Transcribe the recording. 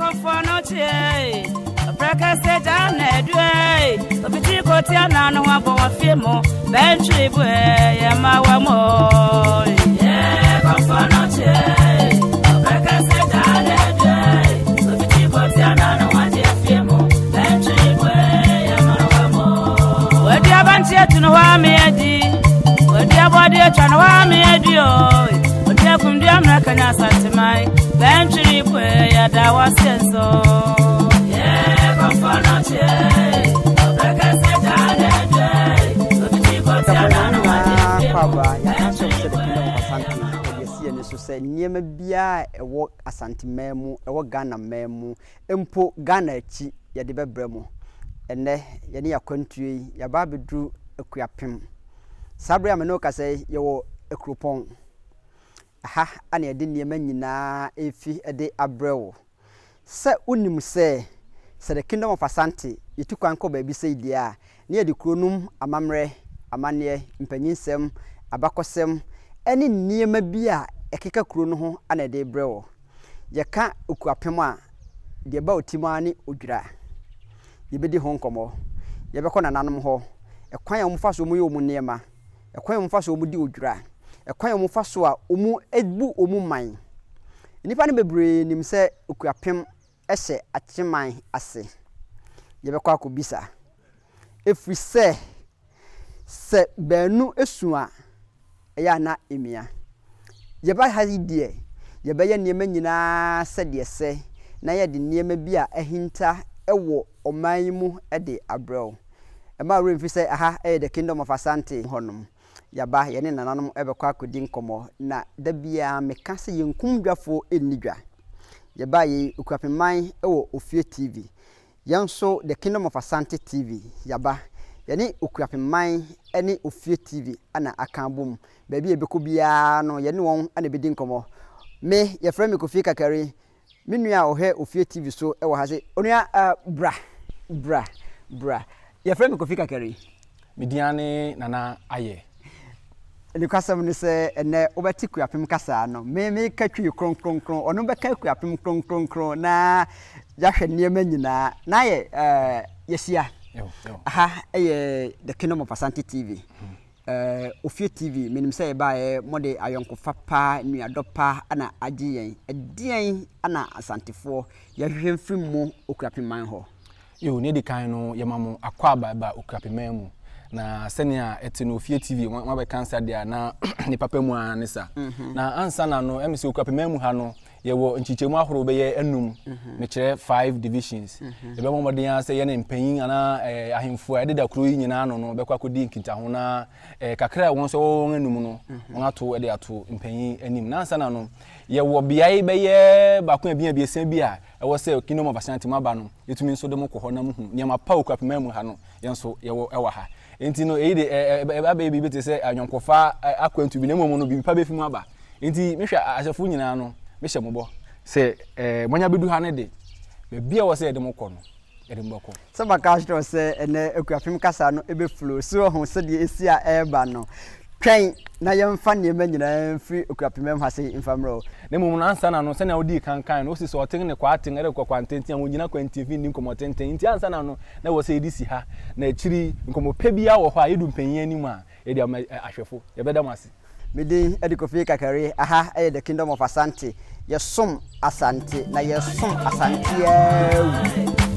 Kɔmfoɔ no kyeɛ Ɔprɛkɛsɛ gya na adue Ofiti kɔtia na no abɔ wɔ fie mu Bɛntwere bu yɛ ma wɔ mo Yɛ kɔmfoɔ no kyeɛ Ɔprɛkɛsɛ gya na adue Ofiti kɔtia na no agye fie mu Bɛntwere bu yɛ ma wɔ mo Wadi abankye atu no hɔ ame adi Wadi abɔde atwa no hɔ ame adi o Odi akumdua mmerɛ kanya asanteman Bɛntwere bu yɛda wɔ se nso Yɛ kɔmfoɔ no kyeɛ Ɔprɛkɛsɛ gya na adue Ofiti kɔtia na no agye nyinaa fie kɔ mu aba yɛaka kyerɛ wo sɛ The Kingdom of Asante yɛde asi yɛn ani so sɛ nneɛma biara a ɛwɔ Asanteman mu, ɛwɔ Ghana man mu, mpo Ghana akyi yɛde bɛbrɛ mo. Ɛnnɛ yɛne yɛn akwantuo yi yɛaba abɛduru Akuapem. Saa berɛ a me ne wo kasa yi yɛwɔ Akuropɔn. Ɛha na yɛde nneɛma nyinaa refi de abrɛ wo. Sɛ wonim sɛ, sɛ The Kingdom of Asante yɛtu kwan kɔ baabi sei deɛ a, na yɛde kuro no mu amammerɛ, amanneɛ, mpanyinsɛm, abakɔsɛm ne nneɛma bi a ɛkeka kuro no ho na yɛde rebrɛ wo. Yɛka Okuapem a, deɛ ɛba wo tirim ara ne Odwira. Yɛbɛdi ho nkɔmmɔ. Yɛbɛkɔ nananom hɔ, ɛkwan a wɔfa so wɔyɛ wɔn nneɛma, ɛkwan a wɔfa so wɔdi odwira, ɛkwan a wɔfa so a wɔbu wɔn man. Nnipa no bebree nim sɛ Okuapem hyɛ Akyeman ase. Yɛbɛkɔ akɔbisa. Ɛfiri sɛ, sɛ baanu su a, ɛyɛ a na ɛmia. Yɛba ha yi deɛ, yɛbɛyɛ nneɛma nyinaa sɛdeɛ ɛsɛ na yɛde nneɛma bi a ahinta wɔ ɔman yi mu de abrɛ wo. Mma wo werɛ mfi sɛ ɛha yɛ The Kingdom of Asante hɔnom. Yɛaba, yɛne nananom bɛkɔ akɔdi nkɔmmɔ, na da biara meka sɛ yɛnkum dwafoɔ nni dwa. Yɛbaeɛ yi, Okuapemman wɔ Ofie TV. Yɛn nso The Kingdom of Asante TV, yɛaba. Yɛne Okuapemman ne Ofie TV na aka abom. Baabi a yɛbɛkɔ biara no, yɛne wɔn na ɛbɛdi nkɔmmɔ. Me, yɛfrɛ me Kofi Kakari. Me nua a ɔhwɛ Ofie TV so wɔ ha se, Onua, uh, bra, bra, bra. Yɛfrɛ me Kofi Kakari. Me din ara ne Nana Ayɛ. Nokwasɛm ne sɛ, ɛnnɛ wobɛte Kuapem kasa no. Me meka Twi kronkronkron, ɔno bɛka Kuapem kronkronkron na yɛahwɛ nneɛma nyinaa. Na ayɛ, uh, yɛahyia. Aha yɛ The Kingdom of Asante TV. Eh, Ofie TV, menim sɛ yɛbaeɛ mode ayɔnkofa pa, nuadɔ pa na agye yɛn. Ɛdeɛn na Asantefoɔ yɛhwehwɛ mfiri mo Okuapeman hɔ? Yoo, nea edi kan no, yɛma mo akwaaba ba Okuapeman mu. Na sɛnea ɛte no, Ofie TV, moabɛka nsa deɛ a, na ne papa mu ara ne sa. Na ansa na no, ɛme sɛ Okuapeman mu ha no, Yɛwɔ nkyekyɛmu ahorow bɛyɛ anum, mekyerɛ five divisions. Yɛbɛbɔ mmɔden ara sɛ yɛne mpanyin anaa ahemfo a ɛdeda kuro yi nyinaa ano no bɛkɔ akɔdi nkitaho na kakra a wɔn nso wɔwɔ wɔn anum no, wɔato de ato mpanyin anim. Na ansa na no, yɛwɔ beae bɛyɛ baako, abien, abiɛsa bi a ɛwɔ sɛ Kingdom of Ashanti mo aba no, yɛtumi nso de mo kɔ hɔ na mohu nneɛma pa wɔ Kuapemman mu ha no, yɛn nso yɛwɔ wɔ ha. Enti no, eyi de, ɛba bɛyɛ biribi te sɛ ayɔnkofa akwantu bi, na mmom no, biribi pa bɛfi mu aba. Enti mehwɛ ahyɛfo nyinaa no, mehyɛ mo bɔ sɛ moanya bɛdu ha no de, baabi a ɛwɔ sɛ yɛde mo kɔ no, yɛde mo bɛkɔ. Sɛ maka akyerɛ wo sɛ ɛnnɛ Akuapem kasa no bɛflow, so woahu sɛdeɛ ɛsi a ɛreba no? Twɛn na yɛmfa nneɛma nyinaa mfiri Akuapem ha sei mfa mmrɛ wo. Na mmom no, ansa na no, sɛnea wodii kan kae no, wosi sɛ ɔten ne kwaaten rekɔ kwantenten a wonnyina kwantifi nni nkɔmmɔ tenten. Enti ansa na no, na ɛwɔ sɛ yɛde si ha, na akyiri yi, nkɔmmɔ pɛ biara wɔ hɔ a yedu mpanyin anim a, yɛde ama ahwɛfo. Yɛbɛda mo ase. Me din de Kofi Kakari, aha yɛ The Kingdom of Asante. Yɛsom Asante na yɛsom Asante ara wu.